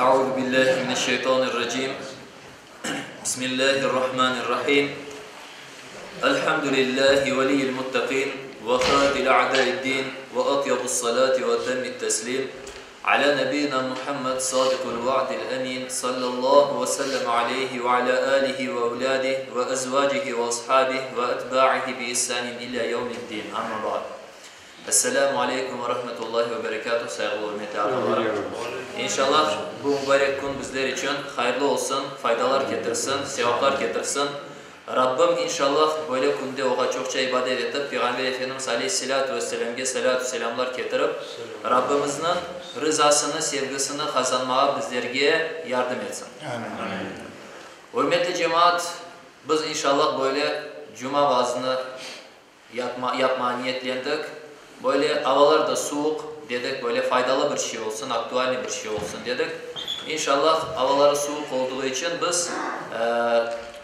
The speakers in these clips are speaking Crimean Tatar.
Euzu billahi mineşşeytanirracim. Bismillahirrahmanirrahim. Elhamdülillahi veliyyil muttaqin ve hadil a'dai'd-din ve atyabus salati ve etemmit teslim ala nebiyyina Muhammed sadiqul va'dil emin sallallahu ve sellem aleyhi ve ala alihi ve evladihi ve ezvacihi ve ashabihi ve etba'ihi bi ihsanin ila yevmiddin. Amma ba'd. Esselâmu aleykum ve rahmetullahi ve berekâtuh, sayğılı ürmetli ağalarım. İnşallah bu mübarek kün bizler içün hayırlı olsun, faydalar ketirsin, sevaplar ketirsin. Rabbim inşallah böyle künde Oğa çoqça ibadet etip, Peyğamber Efendimiz aleyhisselâtu vesselâmge salâtu selâmlar ketirip, Rabbimizniñ rızasını, sevgisini qazanmağa bizlerge yardım etsin. Ürmetli cemaat, biz inşallah böyle cuma vaazını Yapma, yapmağa niyetlendik. Böyle avalar da suvuq, dedik, böyle faydalı bir şey olsun, aktualnıy bir şey olsun, dedik. İnşallah, avaları suvuq olduğı içün biz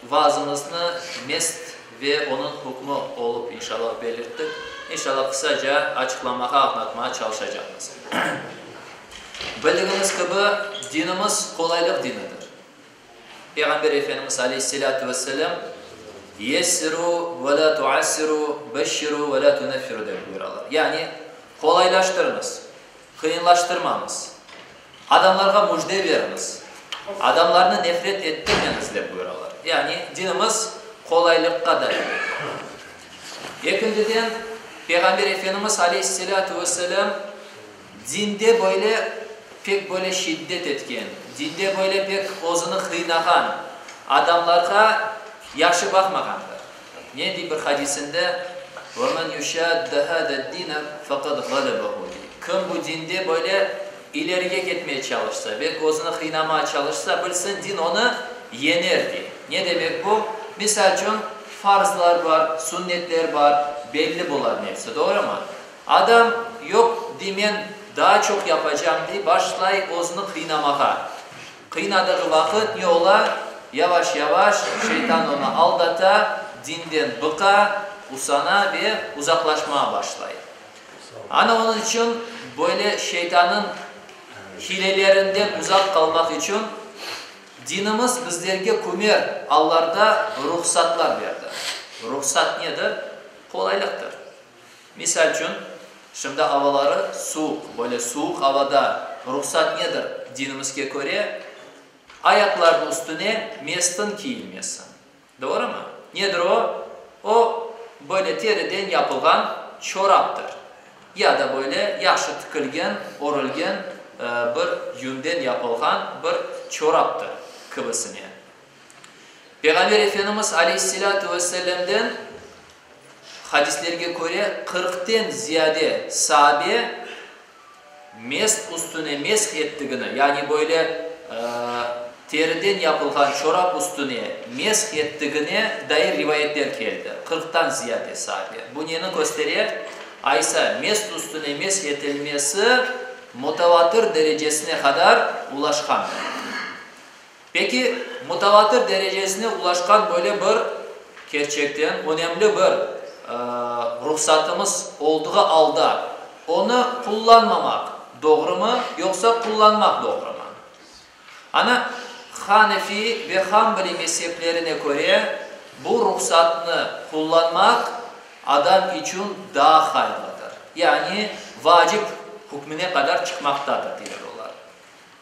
vaazımıznı mest ve onıñ hükmü olıp, inşallah, belirttik. İnşallah, qısaca açıqlamağa, añlatmağa çalışacaqmız. Bildigimiz kibi, dinimiz qolaylıq dinidir. Peyğamber Efendimiz aleyhisselâtu vesselâm, Yessirû ve lâ tuassirû, beşşirû ve lâ tuneffirû dep buyuralar. Yani, qolaylaştırıñız, qıyınlaştırmañız, adamlarğa müjde beriñiz, adamlarnı nefret ettirmeñiz dep buyuralar. Yani, dinimiz qolaylıqqa davet ete. Ekinciden, Peyğamber Efendimiz aleyhisselâtu vesselâm, Dinde böyle pek böyle şiddet etken, dinde böyle pek özüni qıynağan adamlarğa yahşı baqmağandır. Ne dey bir hadisinde, Ve men yuşadde hâzâ-d-dîne fekad galebehu dey. Kim bu dinde böyle ilerige ketmeye çalışsa, belki özüni qıynamağa çalışsa, bilsin, din onı yener dey. Ne demek bu? Misal içün, farzlar bar, sünnetler bar, belli bularnıñ episi, doğrumı? Adam, yoq, dey, men daa çoq yapacam, dey, başlay özüni qıynamağa. Qıynadığı vaqıt ne ola? Yavaş-yavaş şeytan onı aldata, dinden bıqa, usana ve uzaqlaşmağa başlay. Ana onıñ içün böyle şeytanıñ hilelerinden uzaq qalmaq içün dinimiz bizlerge kümer allarda ruhsatlar berdi. Ruhsat nedir? Qolaylıqtır. Misal içün, şimdi avaları suvuq, böyle suvuq avada ruhsat nedir dinimizge köre? Ayaqlarnıñ üstüne mestin kiyilmesi. Doğrumı? Nedir o? O, böyle teriden yapılğan çoraptır. Ya da böyle yahşı tikilgen, örülgen bir yünden yapılğan bir çoraptır kibisine. Peyğamber Efendimiz aleyhisselâtu vesselâmden hadislerge köre qırqten ziyade saabe mest üstüne mesh ettigini, yani böyle teriden yapılğan çorap üstüne mesh ettigine dair rivayetler keldi. Qırqtan ziyade saabe. Bu neni köstere? Aysa, mest üstüne mesh etilmesi mutavatır derecesine qadar ulaşqandır. Peki, mutavatır derecesine ulaşqan böyle bir, kerçekten, önemli bir ruhsatımız olduğı alda, onı qullanmamaq doğrumı, yoqsa qullanmaq doğrumı? Ana, Hanefi ve Hanbeli mezheplerine köre, bu ruhsatnı qullanmaq adam içün daa hayırlıdır, yani vacip hükmüne qadar çıqmaqtadır, deyler olar.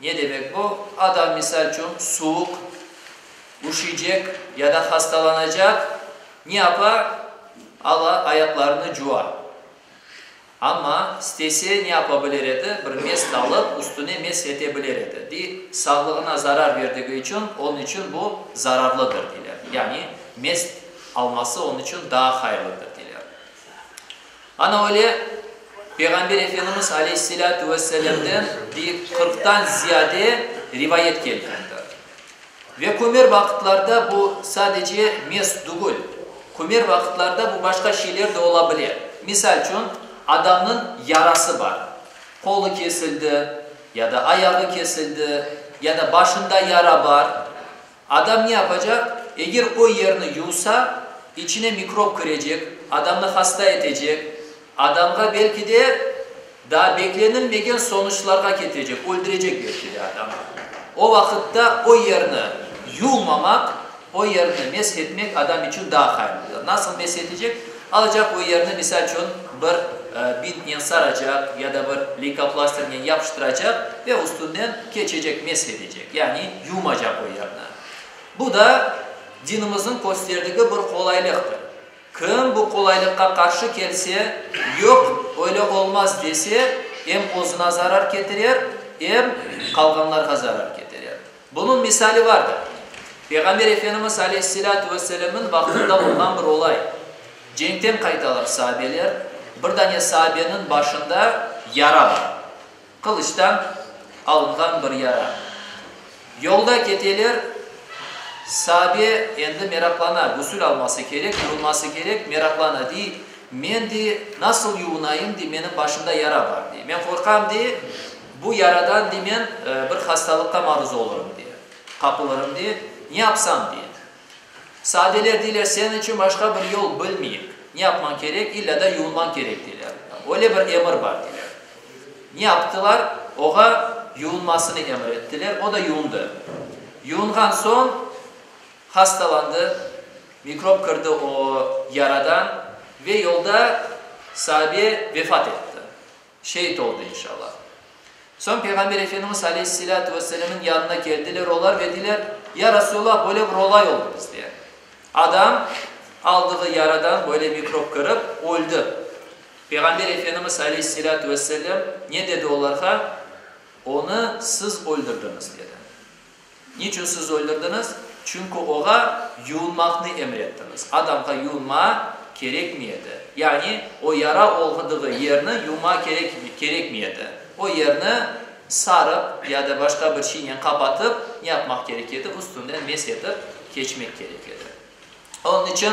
Ne demek bu? Adam, misal içün, suvuq, üşüycek ya da hastalanacaq, ne yapa? Ala ayaqlarını cua. Amma istese, ne yapa bilir edi? Bir mest alıp, üstüne mes ete bilir edi. Dey, sağlığına zarar verdigi içün, onıñ içün bu zararlıdır, deyler. Yani, mest alması onıñ içün daa hayırlıdır, deyler. Ana öyle, Peyğamber Efendimiz aleyhisselâtu vesselâmden deyik qırqtan ziyade rivayet kelgendir. Ve kömer vaqıtlarda bu sadece mes tügül, kömer vaqıtlarda bu başqa şeyler de ola bile. Misal içün, adamnıñ yarası bar, qolu kesildi, ya da ayağı kesildi, ya da başında yara bar. Adam ne yapacaq? Eger o yerni yuvsa, içine mikrop kirecek, adamnı hasta etecek, adamğa belki de daa beklenilmegen sonuçlarğa ketirecek, öldürecek belki de adamnı. O vaqıtta o yerni yuvmamaq, o yerni mesh etmek adam içün daa hayırlıdır. Nasıl mesh etecek? Alacaq o yerni, misal içün, bir bintnen saracaq ya da bir leykoplasternen yapıştıracaq ve üstünden keçecek, mesh etecek, yani yuvmacaq o yerni. Bu da dinimizniñ kösterdigi bir qolaylıqtır. Kim bu qolaylıqqa qarşı kelse, yoq, öyle olmaz dese, em özüne zarar ketirer, em qalğanlarğa zarar ketirer. Bunıñ misali vardır. Peyğamber Efendimiz aleyhisselâtu vesselâmnıñ vaqtında olğan bir olay. Cenkten qaytalar saabeler, bir dane saabeniñ başında yara bar. Qılıçtan alınğan bir yara. Yolda keteler, saabe endi meraqlana, gusül alması kerek, yuvunması kerek, meraqlana, dey, men, dey, nasıl yuvunayım, dey, menim başımda yara bar, dey, men qorqam, dey, bu yaradan, dey, men bir hastalıqqa maruz olurım, dey, qapılırım, dey, ne yapsam, dey. Saabeler deyler, seniñ içün başqa bir yol bilmeyik, ne yapmañ kerek, illâ da yuvunmañ kerek, deyler. Öyle bir emir bar, deyler. Ne yaptılar? Oğa yuvunmasını emir ettiler, o da yuvundı. Yuvunğan soñ hastalandı, mikrop kirdi o yaradan ve yolda saabe vefat etti. Şeit oldı, inşallah. Soñ Peyğamber Efendimiz aleyhisselâtu vesselâmnıñ yanına keldiler olar ve deyler, Ya Resulallah, böyle bir olay oldı bizde. Adam aldığı yaradan böyle mikrop kirip, öldi. Peyğamber Efendimiz aleyhisselâtu vesselâm ne dedi olarğa? Onı siz öldürdiñiz, dedi. Niçün siz öldürdiñiz? Çünki oğa yuvunmaqnı emir ettiñiz. Adamğa yuvunma kerekmey edi. Yani, o yara olğdığı yerni yuvma kerekmey edi. O yerni sarıp ya da başqa bir şeynen qapatıp, ne yapmaq kerek edi? Üstünden mes etip keçmek kerek edi. Onıñ içün,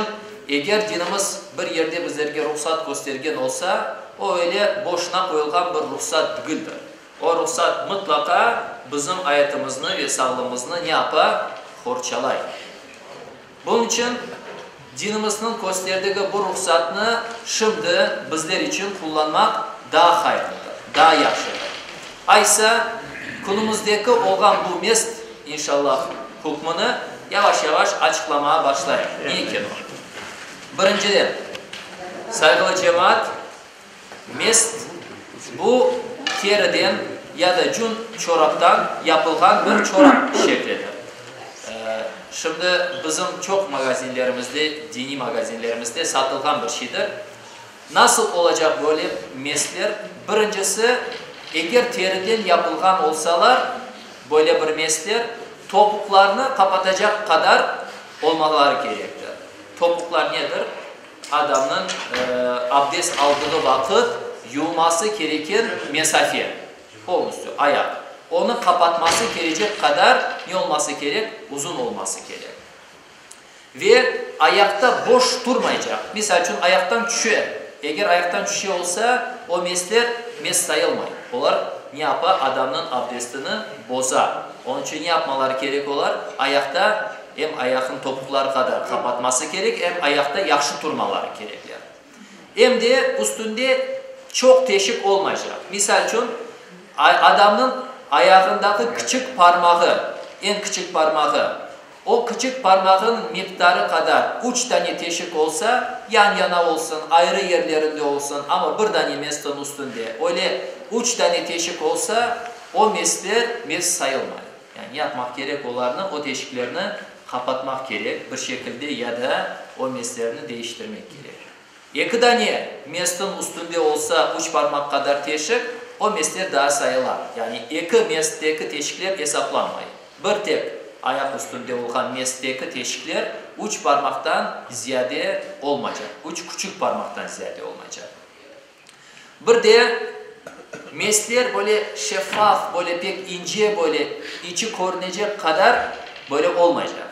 eger dinimiz bir yerde bizlerge ruhsat köstergen olsa, o öyle boşuna qoyulğan bir ruhsat degildir. O ruhsat mıtlaqa bizim ayatımıznı ve sağlığımıznı ne yapa? Qorçalay. Bunıñ içün, dinimizniñ kösterdigi bu ruhsatnı şimdi bizler içün qullanmaq daa hayırlıdır, daa yahşıdır. Aysa, künümizdeki olğan bu mest, inşallah, hükmüni yavaş-yavaş açıqlamağa başlayıq. Ne eken o? Birinciden, sayğılı cemaat, mest, bu teriden ya da cün çoraptan yapılğan bir çorap şeklidir. Şimdi bizim çoq magazinlerimizde, diniy magazinlerimizde satılğan bir şeydir. Nasıl olacaq böyle mestler? Birincisi, eger teriden yapılğan olsalar, böyle bir mestler topuqlarnı qapatacaq qadar olmaları kerektir. Topuqlar nedir? Adamnıñ abdest aldığı vaqıt yuvması kereken mesafe, polnostyu, ayaq. Onı qapatması kerecek qadar ne olması kerek? Uzun olması kerek. Ve ayaqta boş turmaycaq. Misal içün, ayaqtan tüşe. Eger ayaqtan tüşe olsa, o mesler mes sayılmay. Olar ne yapa? Adamnıñ abdestini boza. Onıñ içün ne yapmaları kerek olar? Ayaqta em ayaqnıñ topuqları qadar qapatması kerek, em ayaqta yahşı turmaları kerekler. Em de üstünde çoq teşik olmaycaq. Misal içün, adamnıñ ayağındaki kiçik parmağı, eñ kiçik parmağı, O kiçik parmağın miqdarı qadar üç dane teşik olsa, yan-yana olsun, ayrı yerlerinde olsun, amma bir dane mestin üstünde öyle üç dane teşik olsa, o mesler mes sayılmay. Yani ne yapmaq kerek olarnı, o teşiklerni qapatmaq kerek bir şekilde ya da o meslerni değiştirmek kerek. Eki dane mestin üstünde olsa üç parmaq qadar teşik, o mesler daa sayıla. Yani eki mestteki teşikler esaplanmay. Bir tek ayaq üstünde olğan mestteki teşikler üç parmaqtan ziyade olmaycaq, üç küçük parmaqtan ziyade olmaycaq. Bir de mesler böyle şeffaf, böyle pek ince, böyle içi körünecek qadar böyle olmaycaq.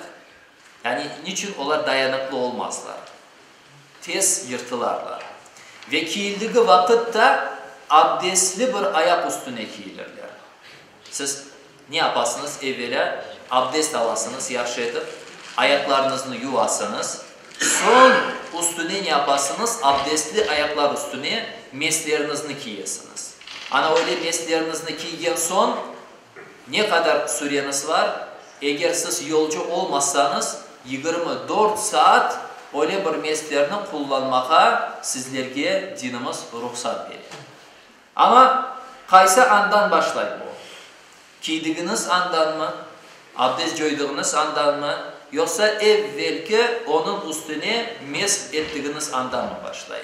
Yani niçün olar dayanıqlı olmazlar? Tez yırtılarlar. Ve kiyildigi vaqıt da abdestli bir ayaq üstüne kiyilirler. Siz ne yapasıñız? Evelâ abdest alasıñız yahşı etip, ayaqlarıñıznı yuvasıñız. Soñ üstüne ne yapasıñız? Abdestli ayaqlar üstüne mesleriñizni kiyesiñiz. Ana öyle mesleriñizni kiygen soñ. Ne qadar süreñiz var? Eger siz yolcu olmasañız, 24 saat öyle bir meslerni qullanmağa sizlerge dinimiz ruhsat bere. Amma qaysı andan başlay bu? Kiydigiñiz andanmı? Abdest coydığıñız andanmı? Yoqsa evvelki onıñ üstüne mesh ettigiñiz andanmı başlay?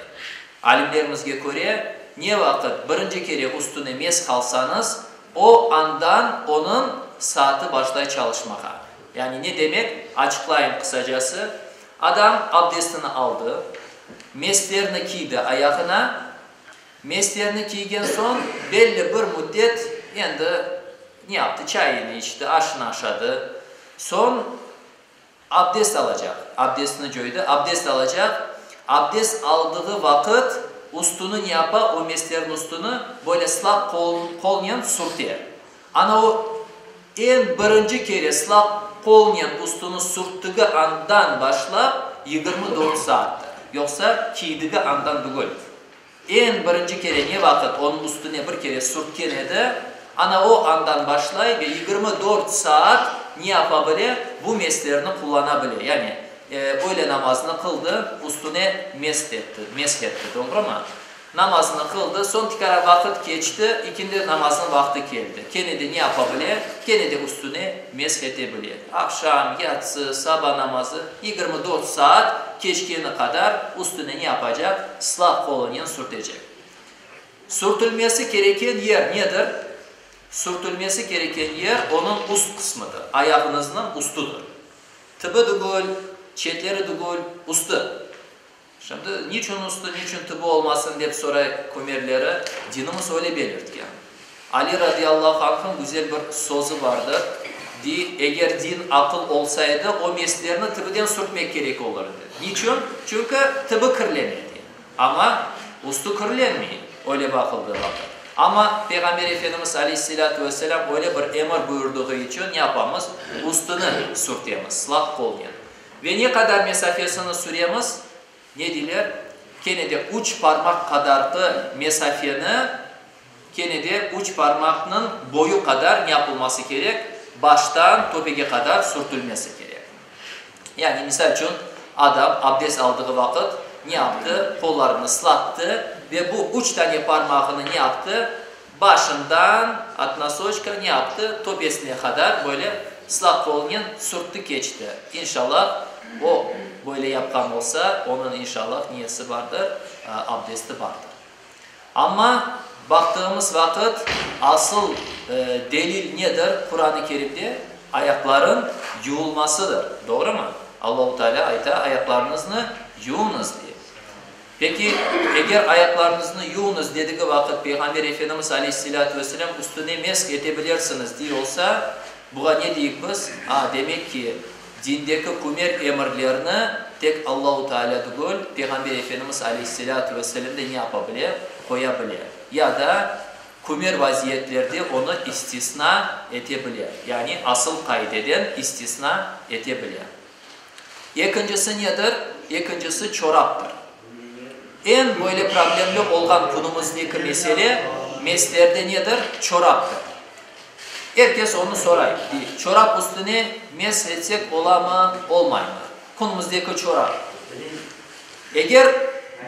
Alimlerimizge köre, ne vaqıt birinci kere üstüne mesh alsañız, o andan onıñ saatı başlay çalışmağa. Yani ne demek? Açıqlayım qısacası, adam abdestini aldı, meslerini kiydi ayağına, Meslerini kiygen soñ, belli bir müddet endi ne yaptı, çayını içti, aşını aşadı. Soñ abdest alacaq. Abdestini coydı, abdest alacaq. Abdest aldığı vaqıt üstüni ne yapa, o meslerin üstüni böyle sılaq qolnen sürte. Ana o eñ birinci kere sılaq qolnen üstüni sürttigi andan başlap 24 saattir. Yoqsa kiydigi andan tügül. Eñ birinci kere ne vaqıt onıñ üstüne bir kere sürtken edi, ana o andan başlay ve 24 saat ne yapa bile, bu meslerini qullana bile. Yani, öyle namazını qıldı, üstüne mest etti, mesh etti, doğrumı? Namazını qıldı, soñ tikara vaqıt keçti, ikindi namaznıñ vaqtı keldi. Kene de ne yapa bile? Kene de üstüne mesh ete bile. Aqşam, yatsı, saba namazı, 24 saat keçkeni qadar üstüne ne yapacaq? Sılaq qolunen sürtecek. Sürtülmesi kereken yer nedir? Sürtülmesi kereken yer onıñ üst qısmıdır, ayağıñıznıñ üstüdir. Tibi tügül, çetleri tügül, üstü. Şimdi niçün üstü, niçün tübü olmasın dep soray kömerleri, dinimiz öyle belirtken. Ali radıyallahu anh'ın güzel bir sözü vardır, dey, eger din aqıl olsa edi, o meslerni tübüden sürtmek kerek olur edi. Niçün? Çünki tübü kirlene, dey. Amma üstü kirlenmey, öyle baqıldığı vaqıt. Amma Peyğamber Efendimiz aleyhisselâtu vesselâm öyle bir emir buyurdığı içün ne yapamız? Üstüni sürtemiz, sılaq qolnen. Ve ne qadar mesafesini süremiz? Ne deyler? Kene de üç parmaq qadarki mesafeni, kene de üç parmaqnıñ boyu qadar ne yapılması kerek? Baştan töpege qadar sürtülmesi kerek. Yani, misal içün, adam abdest aldığı vaqıt ne yaptı? Qollarını ıslattı ve bu üç tane parmağını ne yaptı? Başından, ot nosoçka, ne yaptı? Töpesine qadar böyle sılaq qolunen sürtti keçti. İnşallah, o böyle yapqan olsa, onıñ inşallah niyesi bardır, abdesti bardır. Amma baqtığımız vaqıt, asıl delil nedir Quran-ı Kerimde? Ayaqlarıñ yuvulmasıdır. Doğrumı? Allahu Teala ayta, ayaqlarıñıznı yuvuñız diye. Peki, eger ayaqlarıñıznı yuvuñız dedigi vaqıt Peyğamber Efendimiz aleyhisselâtu vesselâm üstüne mesh ete bilersiñiz diy olsa, buğa ne deyik biz? A, demek ki, dindeki kümer emirlerni tek Allahu Tealâ tügül, Peyğamber Efendimiz aleyhisselâtu vesselâm de ne yapa bile? Qoya bile. Ya da kümer vaziyetlerde onı istisna ete bile. Yani asıl qaideden istisna ete bile. Ekincisi nedir? Ekincisi çoraptır. Eñ böyle problemli olğan künümizdeki mesele, meslerde nedir? Çoraptır. Er kes onı soray, dey, çorap üstüne mesh etsek olamı, olmaymı? Künümizdeki çorap. Eger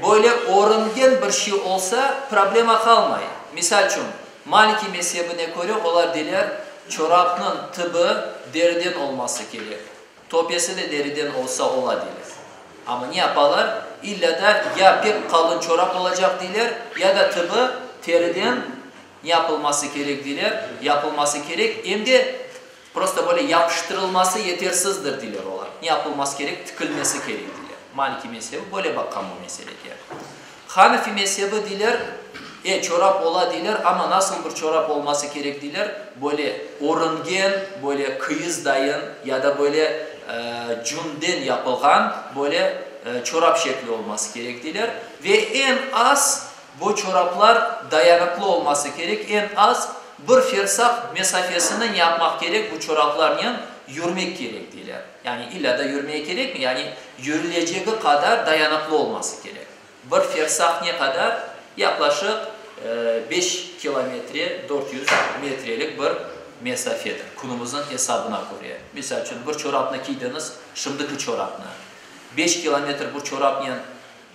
böyle örüngen bir şey olsa, problema qalmay. Misal içün, Maliki mezhebine köre, olar deyler, çorapnıñ tibi deriden olması kerek. Töpesi de deriden olsa ola, deyler. Amma ne yapalar? İlla da ya pek qalın çorap olacaq, deyler, ya da tibi teriden ne yapılması kerek, deyler, yapılması kerek, em de prosto böyle yapıştırılması yetersizdir, deyler olar. Ne yapılması kerek? Tikilmesi kerek, deyler. Maliki mezhebi böyle baqqan bu meselege. Hanefi mezhebi deyler, e, çorap ola, deyler, amma nasıl bir çorap olması kerek, deyler, böyle örüngen, böyle kiyiz dayın ya da böyle cünden yapılğan böyle çorap şekli olması kerek, deyler. Ve eñ az bu çoraplar dayanıqlı olması kerek, eñ az bir fersah mesafesini ne yapmaq kerek, bu çoraplarnen yürmek kerek, deyler. Yani illâ da yürmeye kerekmi? Yani yürülecegi qadar dayanıqlı olması kerek. Bir fersah ne qadar? Yaqlaşıq beş kilometre, 400 metrelik bir. mesafedir, künümizniñ esabına köre. Misal içün, bir çorapnı kiydiñiz, şimdiki çorapnı, beş kilometr bu çorapnen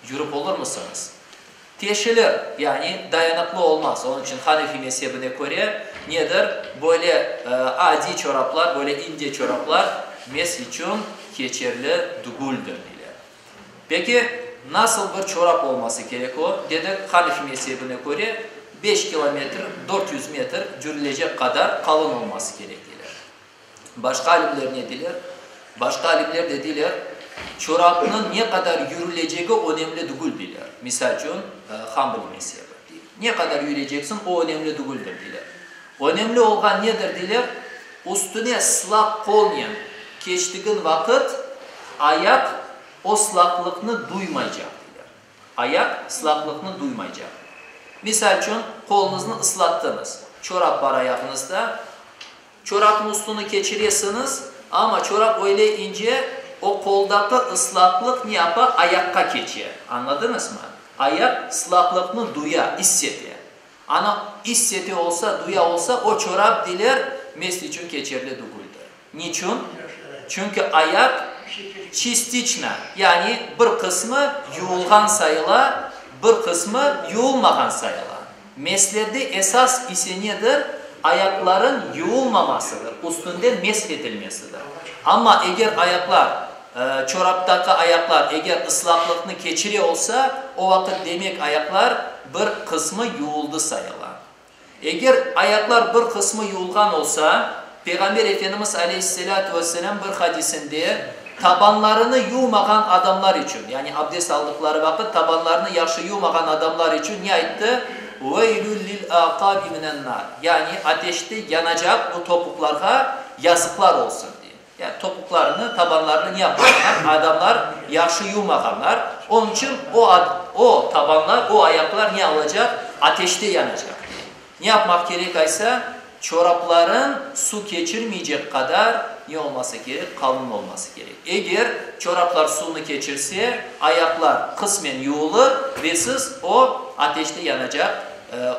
yürip olurmısıñız? Teşilir, yani dayanıqlı olmaz. Onıñ içün Hanefi mezhebine köre, nedir, böyle adiy çoraplar, böyle ince çoraplar mes içün keçerli dügüldir, deyler. Peki, nasıl bir çorap olması kerek o? Dedik, Hanefi mezhebine köre, beş kilometr, 400 metr cürülecek qadar qalın olması kerek, deyler. Başqa alimler ne deyler? Başqa alimler de deyler, çorapnıñ ne qadar yürülecegi önemli dügül, deyler. Misal içün, Hanbeli mezhebi, dey. Ne qadar yüreceksiñ, o önemli dügüldir, deyler. Önemli olğan nedir, deyler? Üstüne sılaq qolnen keçtigin vaqıt, ayaq o sılaqlıqnı duymaycaq, deyler. Ayaq ıslaqlıqnı duymaycaq. Misal içün, qoluñıznı ıslattıñız, çorap bar ayağıñızda, çorapnıñ üstüni keçiresiñiz, amma çorap öyle ince, o qoldaki ıslaqlıq ne yapa, ayaqqa keçe. Añladıñızmı? Ayaq ıslaqlıqnı duya, iss ete. Ana, iss ete olsa, duya olsa, o çorap, deyler, mesl içün keçerli dügüldir. Niçün? Çünki ayaq çistiçna, yani bir qısmı yuvulğan sayıla, bir qısmı yuvulmağan sayıla. Meslerde esas ise nedir? Ayaqların yuvulmamasıdır, üstünden mesh etilmesidir. Amma eger ayaqlar, çoraptaki ayaqlar eger ıslaqlıqnı keçire olsa, o vaqıt demek ayaqlar bir qısmı yuvuldı sayıla. Eger ayaqlar bir qısmı yuvulğan olsa, Peyğamber Efendimiz aleyhisselâtu vesselâm bir hadisinde tabanlarını yuvmağan adamlar içün, yani abdest aldıqları vaqıt tabanlarını yahşı yuvmağan adamlar içün ne ayttı? Veylül lil aqabi minen nar, yani ateşte yanacaq bu topuqlarğa yazıqlar olsun, dey. Yani topuqlarını, tabanlarını ne yapmağanlar? Adamlar yahşı yuvmağanlar. Onıñ içün o, o tabanlar, o ayaqlar ne alacaq? Ateşte yanacaq. Ne yapmaq kerek aysa? Çorapların su keçirmeycek qadar ne olması kerek? Qalın olması kerek. Eger çoraplar suvnı keçirse, ayaqlar qısmen yuvulır ve siz o ateşte yanacaq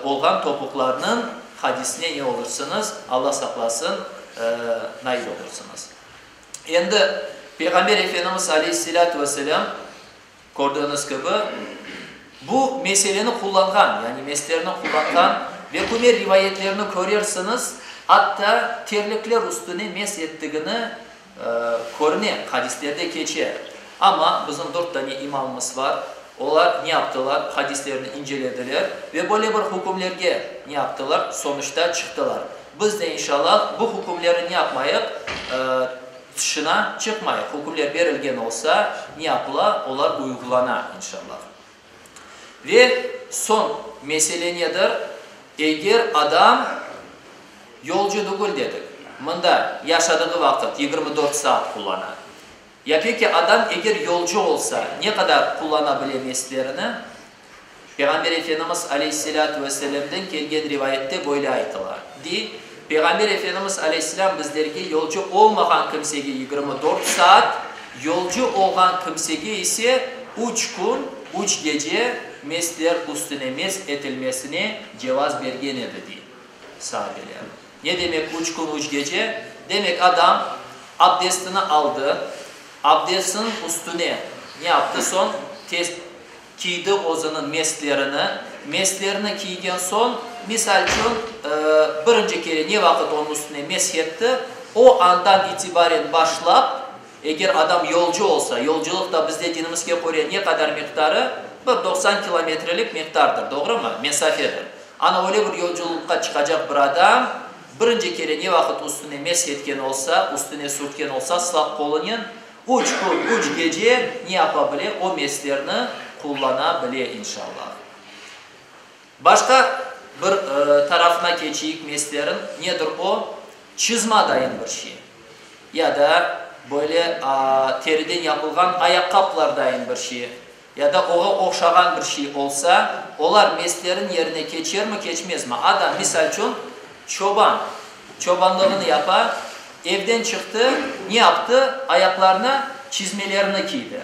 olğan topuqlarnıñ hadisine ne olursıñız? Alla saqlasın, nail olursıñız. Endi Peyğamber Efendimiz aleyhisselâtu vesselâm, kördiñiz kibi, bu meseleni qullanğan, yani meslerini qullanğan ve kümer rivayetlerini körersiñiz, atta terlikler üstüne mes ettigini körüne, hadislerde keçe. Amma bizim dört tane imamımız bar, olar ne yaptılar? Hadislerni incelediler ve böyle bir hükümlerge ne yaptılar? Sonuçta çıqtılar. Biz de inşallah bu hükümlerni ne yapmayıq? Tışına çıqmayıq. Hükümler berilgen olsa, ne yapıla? Olar uyğulana inşallah. Ve soñ mesele nedir? Eger adam yolcu dügül dedik, mında yaşadığı vaqıt 24 saat qullana. Ya peki adam eger yolcu olsa, ne qadar qullana bile meslerini? Peyğamber Efendimiz aleyhisselâtu vesselâmden kelgen rivayette böyle aytıla, dey, Peyğamber Efendimiz aleyhisselâm bizlerge yolcu olmağan kimsege 24 saat, yolcu olğan kimsege ise üç kün, üç gece mesler üstüne mes etilmesine cevaz bergen edi, dey sahabeler. Ne demek üç kün, üç gece? Demek adam abdestini aldı, abdestiniñ üstüne ne yaptı soñ? Tez kiydi özüniñ meslerini. Meslerini kiygen soñ, misal içün, birinci kere ne vaqıt onıñ üstüne mesh etti, o andan itibaren başlap, eger adam yolcu olsa, yolculıq da bizde dinimizge köre ne qadar miqdarı? Bir 90 kilometrelik miqdardır, doğrumı? Mesafedir. Ana öyle bir yolculıqqa çıqacaq bir adam, birinci kere ne vaqıt üstüne mesh etken olsa, üstüne sürtken olsa sağ qolunen, üç kün, üç gece ne yapa bile? O meslerni qullana bile, inşallah. Başqa bir tarafına keçeyik meslerin, nedir o? Çızma dayın bir şey. Ya da böyle teriden yapılğan ayaqqaplar dayın bir şey. Ya da oğa oqşağan bir şey olsa, olar meslerin yerine keçermi, keçmezmi? Adam, misal içün, çoban, çobanlığını yapa, evden çıqtı, ne yaptı? Ayaqlarına çizmelerini kiydi.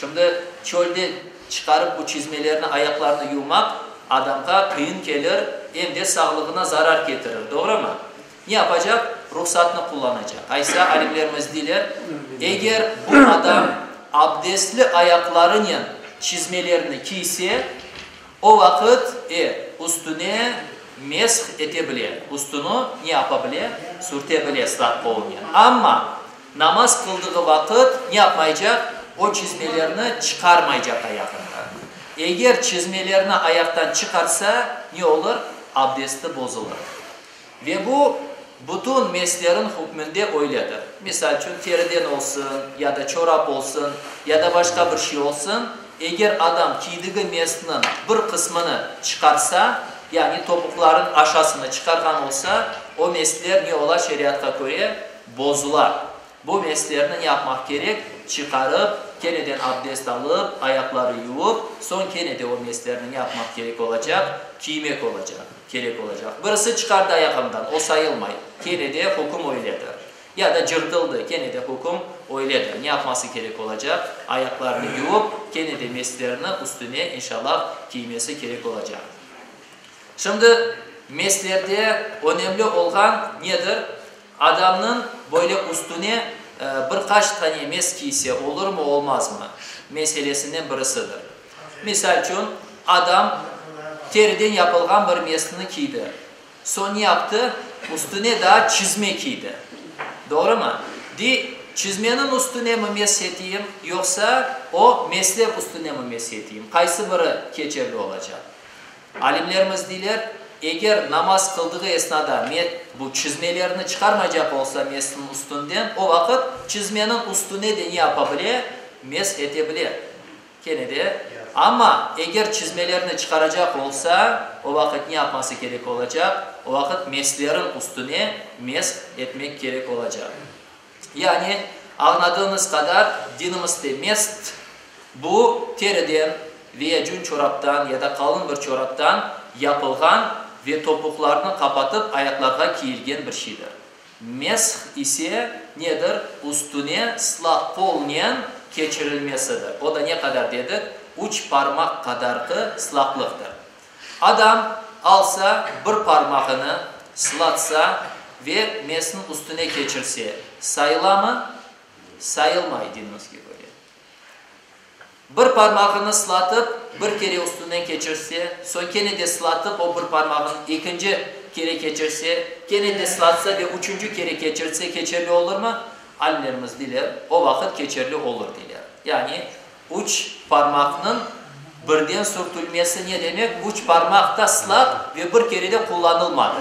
Şimdi çölde çıqarıp bu çizmelerni, ayaqlarını yuvmaq adamğa qıyın kelir, em de sağlığına zarar ketirir, doğrumı? Ne yapacaq? Ruhsatnı qullanacaq. Aysa alimlerimiz deyler, eger bu adam abdestli ayaqlarınen çizmelerini kiyse, o vaqıt, e, üstüne mesh ete bile, üstüni ne yapa bile? Sürte bile ıslaq qolunen. Amma namaz qıldığı vaqıt ne yapmaycaq? O çizmelerini çıqarmaycaq ayağından. Eger çizmelerini ayaqtan çıqarsa, ne olur? Abdesti bozulır. Ve bu, bütün meslerin hükmünde öyledir. Misal içün, teriden olsun, ya da çorap olsun, ya da başqa bir şey olsun, eger adam kiydigi mesniñ bir qısmını çıqarsa, yani topuqların aşasını çıqarğan olsa, o mesler ne ola şeriatqa köre? Bozula. Bu meslerni ne yapmaq kerek? Çıqarıp, keneden abdest alıp, ayaqları yuvıp, soñ kene de o meslerni ne yapmaq kerek olacaq? Kiymek olacaq, kerek olacaq. Birisi çıqardı ayağından, o sayılmay, kene de hüküm öyledir. Ya da cırtıldı, kene de hüküm öyledir. Ne yapması kerek olacaq? Ayaqlarını yuvıp, kene de meslerini üstüne, inşallah, kiymesi kerek olacaq. Şimdi meslerde önemli olğan nedir? Adamnıñ böyle üstüne bir qaç tane mes kiyse olurmı, olmazmı meselesinden birisidir. Misal içün, adam teriden yapılğan bir mesni kiydi. Soñ ne yaptı? Üstüne daa çizme kiydi. Doğrumı? Dey, çizmeniñ üstüne mi mes eteyim, yoqsa o mesler üstüne mi mes eteyim? Qaysı biri keçerli olacaq? Alimlerimiz deyler, eger namaz qıldığı esnada bu çizmelerini çıqarmaycaq olsa mesniñ üstünden, o vaqıt çizmeniñ üstüne de ne yapa bile? Mesh ete bile. Kene de. Amma eger çizmelerini çıqaracaq olsa, o vaqıt ne yapması kerek olacaq? O vaqıt meslerin üstüne mesh etmek kerek olacaq. Yani, añladığıñız qadar, dinimizde mest, bu teriden veya cün çoraptan ya da qalın bir çoraptan yapılğan ve topuqlarnı qapatıp ayaqlarğa kiyilgen bir şeydir. Mesh ise nedir? Üstüne ıslaq qolnen keçirilmesidir. O da ne qadar dedik? Üç parmaq qadarqı ıslaqlıqtır. Adam alsa bir parmağını sılatsa ve mesniñ üstüne keçirse, sayılamı? Sayılmay, dinimizge köre. Bir parmağını sılatıp, bir kere üstünden keçirse, soñ kene de sılatıp, o bir parmağını ekinci kere keçirse, kene de sılatsa ve üçünci kere keçirse, keçerli olurmı? Alimlerimiz deyler, o vaqıt keçerli olur, deyler. Yani, Üç parmaqnıñ birden sürtülmesi ne demek? Üç parmaq da sılaq ve bir kere de qullanılmadı.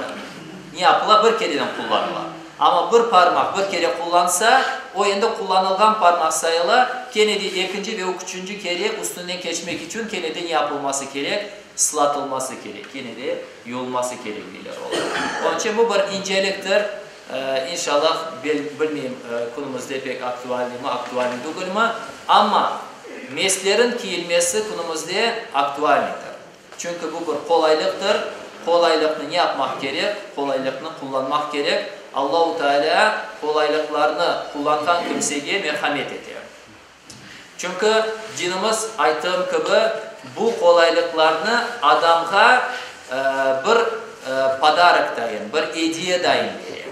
Ne yapıla? Bir kereden qullanıla. Amma bir parmaq bir kere qullansa, o endi qullanılğan parmaq sayıla, kene de ekinci ve üçünci kere üstünden keçmek içün kene de ne yapılması kerek? Sılatılması kerek, kene de yuvulması kerek, deyler olar. Onıñ içün bu bir inceliktir. İnşallah, bilmeyim, künümizde pek aktualnıymı, aktualnıy degilmi, amma meslerin kiyilmesi künümizde aktualnıydır. Çünki bu bir qolaylıqtır. Qolaylıqnı ne yapmaq kerek? Qolaylıqnı qullanmaq kerek. Allahu Teala qolaylıqlarnı qullanğan kimsege merhamet ete. Çünki dinimiz, ayttığım kibi, bu qolaylıqlarnı adamğa bir podarok dayın, bir ediye dayın bere.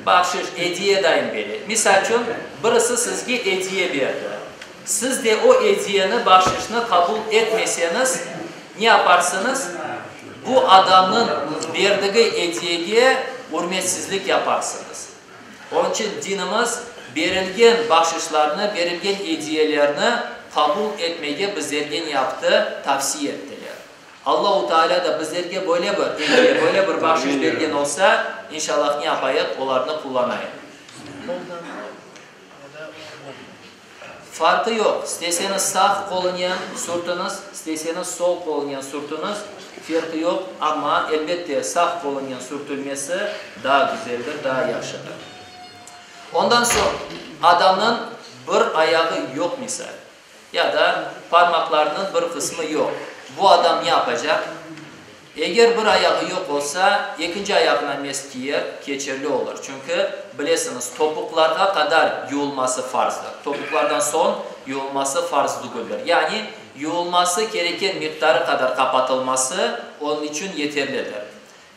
Bahşış, ediye dayın bere. Misal içün, birisi sizge ediye berdi. Siz de o ediyeni, bahşışnı qabul etmeseñiz, ne yaparsıñız? Bu adamnıñ berdigi ediyege ürmetsizlik yaparsıñız. Onıñ içün dinimiz berilgen bahşışlarnı, berilgen ediyelerni qabul etmege bizlerge ne yaptı? Tavsiye ettiler. Allahu Teala da bizlerge böyle bir ediye, böyle bir bahşış bergen olsa, inşallah ne yapayıq? Olarnı qullanayıq. Farqı yoq, isteseñiz sağ qolunen sürtüñiz, isteseñiz sol qolunen sürtüñiz, ferqı yoq, amma, elbette, sağ qolunen sürtülmesi daa güzeldir, daa yahşıdır. Ondan soñ, adamnıñ bir ayağı yoq, misal, ya da parmaqlarınıñ bir qısmı yoq, bu adam ne yapacaq? Eger bir ayağı yoq olsa, ekinci ayağına mes kiyer, keçerli olur. Çünki, bilesiñiz, topuqlarğa qadar yuvulması farzdır. Topuqlardan soñ yuvulması farz dügüldir. Yani, yuvulması kereken miqdarı qadar qapatılması onıñ içün yeterlidir.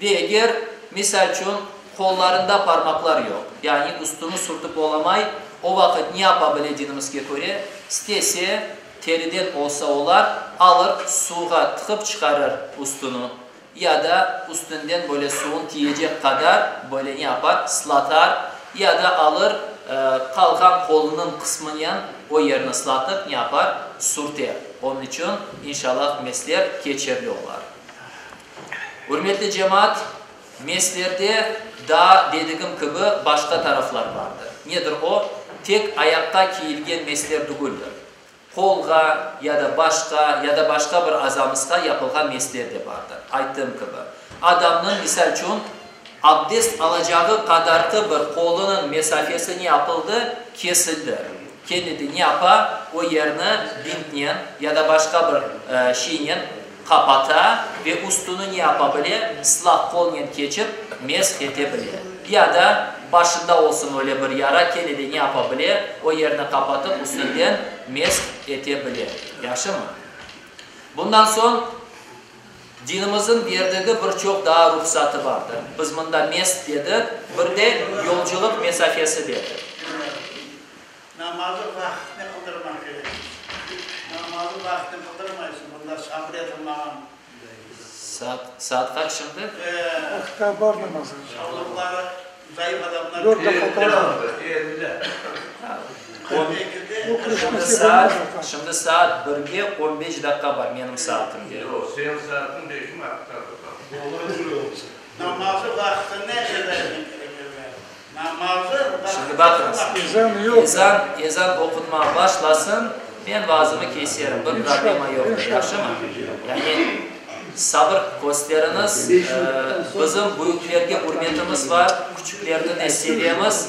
Ve eger, misal içün. qollarında parmaqlar yoq, yani üstüni sürtip olamay, o vaqıt ne yapa bile dinimizge köre? İstese, teriden olsa olar, alır, suvğa tıqıp çıqarır üstüni, ya da üstünden böyle suvun tiyecek qadar böyle ne yapar, ıslatar, ya da alır, qalğan qolunıñ qısmınen o yerni ıslatıp ne yapar, sürter. Onıñ içün, inşallah, mesler keçerli olar. Ürmetli cemaat, meslerde daa, dedigim kibi, başqa taraflar bardır. Nedir o? Tek ayaqqa kiyilgen mesler tügüldir. Qolğa ya da başqa, ya da başqa bir azamızğa yapılğan mesler de bardır. Ayttığım kibi, adamnıñ, misal içün, abdest alacağı qadarki bir qolunıñ mesafesi ne yapıldı? Kesildi. Kendi de ne yapa? O yerni bintnen ya da başqa bir şeynen qapata ve üstüni ne yapa bile? Islaq qolnen keçip mesh ete bile. Ya da başında olsun öyle bir yara, kene de ne yapa bile? O yerni qapatıp üstünden mesh ete bile. Yahşımı? Bundan soñ dinimizniñ berdigi bir çoq daa ruhsatı bardır. Biz mında mesh dedik, bir de yolculıq mesafesi dedik. Namazı vaqıtnen qıldırmaq kerek. Namazı vaqıtnen qıldırmaysıñ, bunda sabır etilmağan. Saat, saat qaç şimdi? Vaqıtta bar namazı. Sağlıqları zayıf adamlar. Dört daqqa qaldı. Şimdi saat, şimdi saat birge 15 daqqa bar menim saatimde. Yoq, seniñ saatıñ belki artta Namazı vaqtında eda etmek kerek, evvelâ. Namazı Şimdi baqıñız, Ezan yoq. Ezan, ezan oqunmağa başlasın, men vaazımı keserim, bir problema yoqtır, yahşımı? Yani, sabır kösteriñiz, bizim büyüklerge ürmetimiz bar, küçüklerni de sevemiz.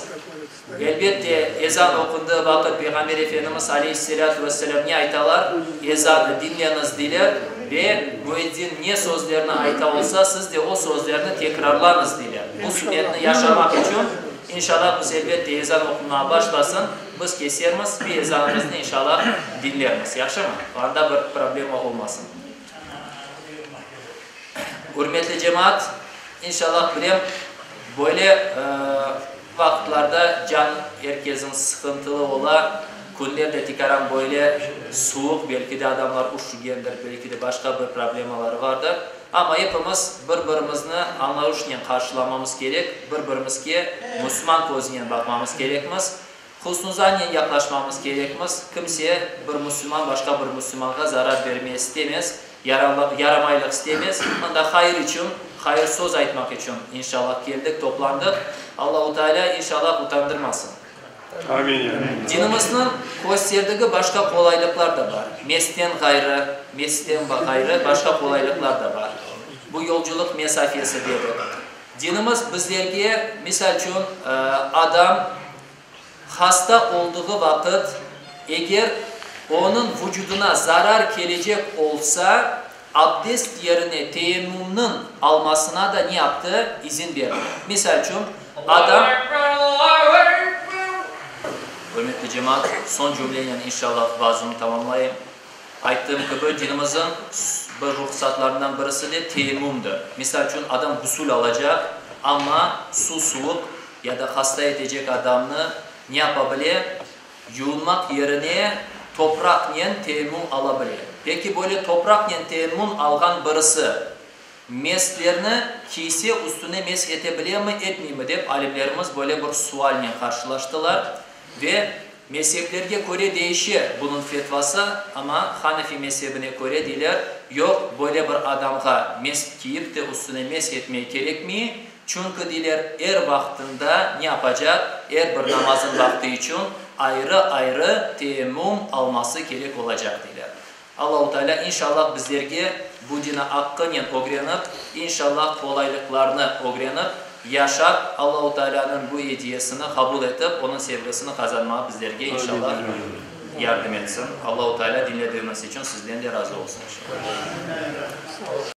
Elbette, ezan oqundığı vaqıt Peyğamber Efendimiz aleyhisselâtu vesselâm ne aytalar? Ezannı diñleñiz deyler ve müezzin ne sözlerni ayta olsa, siz de o sözlerni tekrarlañız deyler. Bu sünnetni yaşamaq içün, inşallah, biz elbette ezan oqunmağa başlasın, biz kesermiz ve ezanımıznı inşallah diñlermiz. Yahşımı? Anda bir problema olmasın. Ürmetli cemaat, inşallah, bilem, böyle vaqıtlarda can er kesniñ sıqıntılı ola, künler de tikaran böyle suvuq, belki de adamlar üşügendir, belki de başqa bir problemaları vardır. Amma epimiz bir-birimizni añlayışnen qarşılamamız kerek, bir-birimizge musulman közünen baqmamız kerekmiz. Husnuzannen yaqlaşmamız kerekmiz. Kimse, bir musulman başqa bir musulmanğa zarar bermeye istemez, yaramaylıq istemez. Mında hayır içün, hayır söz aytmaq içün, inşallah, keldik, toplandıq. Allahu Teala, inşallah, utandırmasın. Amin. Dinimizniñ kösterdigi başqa qolaylıqlar da bar. Mesten ğayrı, mesten ğayrı başqa qolaylıqlar da bar. Bu yolculıq mesafesi dedik. Dinimiz bizlerge, misal içün, adam hasta olduğı vaqıt, eger onıñ vucudına zarar kelecek olsa, abdest yerine teyemmümniñ almasına da ne yaptı? İzin berdi. Misal içün, adam. Ürmetli cemaat, soñ cümlenen, inşallah, vaazımnı tamamlayım. Ayttığım kibi, dinimizniñ bir ruhsatlarından birisi de teyemmümdir. Misal içün, adam gusül alacaq, amma suv suvuq ya da hasta etecek adamnı ne yapa bile? Yuvunmaq yerine topraqnen teyemmüm ala bile. Peki, böyle topraqnen teyemmüm alğan birisi meslerni kiyse, üstüne mesh ete bilemi, etmeymi, dep alimlerimiz böyle bir sualnen qarşılaştılar ve Mezheplerge köre değişe bunıñ fetvası, amma Hanefi mezhebine köre deyler, yoq, böyle bir adamğa mesh kiyip de üstüne mesh etmege kerekmey, çünki deyler, er vaqtında ne yapacaq, er bir namazın vaqtı içün ayrı-ayrı teyemmüm alması kerek olacaq, deyler. Allahu Teala, inşallah, bizlerge bu dini aqqınen ögrenip, inşallah, qolaylıqlarnı ögrenip, yaşap, Allahu Teala'nıñ bu ediyesini qabul etip, Onıñ sevgisini qazanmağa bizlerge, inşallah, yardım etsin. Allahu Teala diñlediğiniz içün sizden de razı olsun, inşallah.